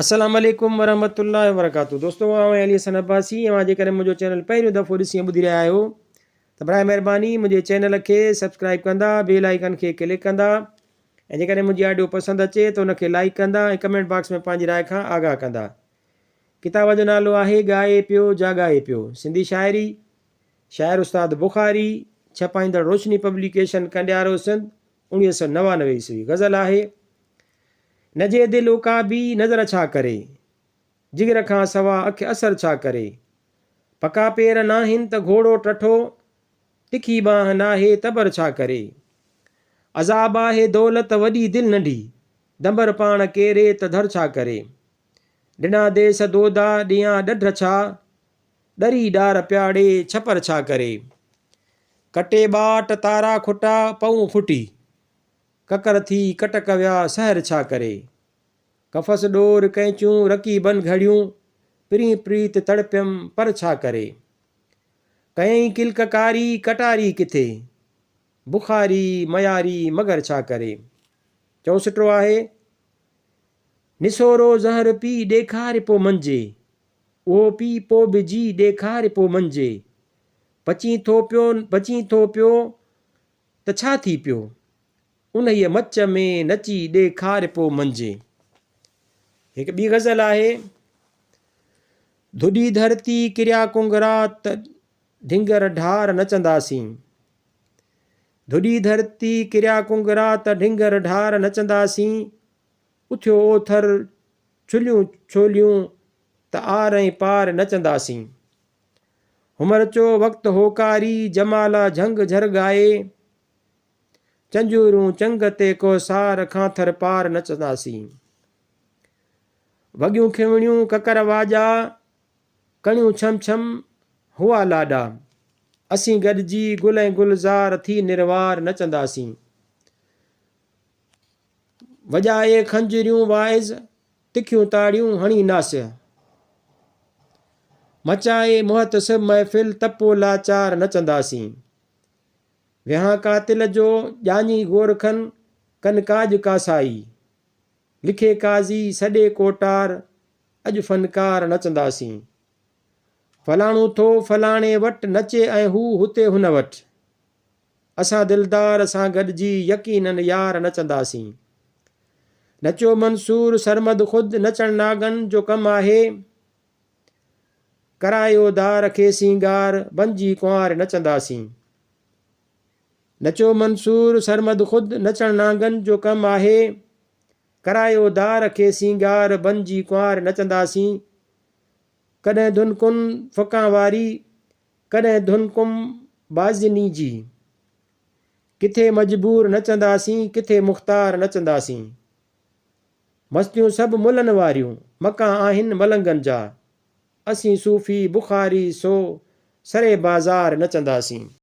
السلام عليڪم ورحمة الله وبرڪاته دوستو آئون آهيان علي حسن عباسي اوهان جيڪڏهن منهنجو چينل پهريون دفعو ڏسي ۽ ٻڌي رهيا آهيو ته برائي مهرباني منهنجي چينل کي سبسڪرائب ڪندا بيل آئيڪن کي ڪلڪ ڪندا ۽ جيڪڏهن منهنجي آڊيو پسند اچي ته ان کي لائيڪ ڪندا ۽ ڪمينٽ باڪس ۾ پنهنجي راء کان آگاهه ڪندا ڪتاب جو نالو آهي ڳائي پيو جاڳائي پيو سنڌي شاعري شاعر استاد بخاري ڇپائيندڙ روشني پبليڪيشن ڪنڊيارو سنڌ 1999 عيسوي غزل آهي نه جي دل عقابي نظر ڇا ڪري. جگر کان سوا اک اثر ڇا ڪري. پڪا پير ناهن ته گهوڙو ٽٺو. تکي ٻانهن ناهي تبر ڇا ڪري. عذاب آهي دولت وڏي دل ننڍي. دنبر پاڻ ڪيري ته ڌر ڇا ڪري. ڏنا ديس دودا ڏيان ڏڍ ڇا. ڏري ڏار پياڙي ڇپر ڇا ڪري. ڪٽي ٻاٽ تارا کٽا پئون ڦٽي. ڪڪر ٿي ڪٽڪ ويا سحر ڇا ڪري. قفس ڏور ڪئنچون رقيبن گهڙيون، پرين پريت تڙپيم پر ڇا ڪري. ڪيائين ڪلڪ ڪاري ڪٽاري ڪٿي، بخاري مياري مگر ڇا ڪري. چئوسٽو آهي، نسورو زهر پي ڏيکاري پو منجي، اهو پي پو به جي ڏيکاري پو منجي، پچين ٿو پيو پچين ٿو پيو ته ڇا ٿي پيو؟ انهيء مچ ۾ نچي ڏيکار پو منجي. هڪ ٻي غزل آهي. ڌڏي ڌرتي ڪريا ڪنگرا ته ڍنگر ڍار نچنداسين. ڌڏي ڌرتي ڪريا ڪنگرا ته ڍنگر ڍار نچنداسين. اٿيو اوٿر ڇليون ڇوليون ته آر ۽ پار نچنداسين. همرچو وقت هوڪاري، جمالا جهنگ جهر ڳائي، چنجورون چنگ تي ڪوهسار کان ٿر پار نچنداسين. وڳيون کيوڻيون ڪڪر واڄا، ڪڻيون ڇم ڇم هئا لاڏا، اسين گڏجي گل ۽ گلزار ٿي نروار نچنداسين. وڄائي خنجريون واعظ، تکيون تاڙيون هڻي ناصح. مچائي محتسب محفل تپو لاچار نچنداسين. ويهان قاتل جو ڄاڃي گورکن ڪن ڪاڄ ڪاسائي. لکي قاضي سڏي ڪوٽار اڄ فنڪار نچنداسين. فلاڻو ٿو فلاڻي وٽ نچي ۽ هو هتي هن وٽ. اسان دلدار سان گڏجي يقينن يار نچنداسين. نچيو منصور سرمد خود نچڻ ناگن جو ڪم آهي. ڪرايو دار کي سينگار بنجي ڪنوار نچنداسين. نچيو منصور سرمد خود نچڻ نانگن جو ڪم آهي. ڪرايو دار کي سينگار بنجي ڪنوار نچنداسين. ڪڏهن ڌن ڪن ڦڪان واري ڪڏهن ڌن ڪم بازني جي. ڪٿي مجبور نچنداسين ڪٿي مختار نچنداسين. مستيون سڀ ملن واريون مڪان آهن ملنگن جا. اسين صوفي بخاري سو سري بازار نچنداسين.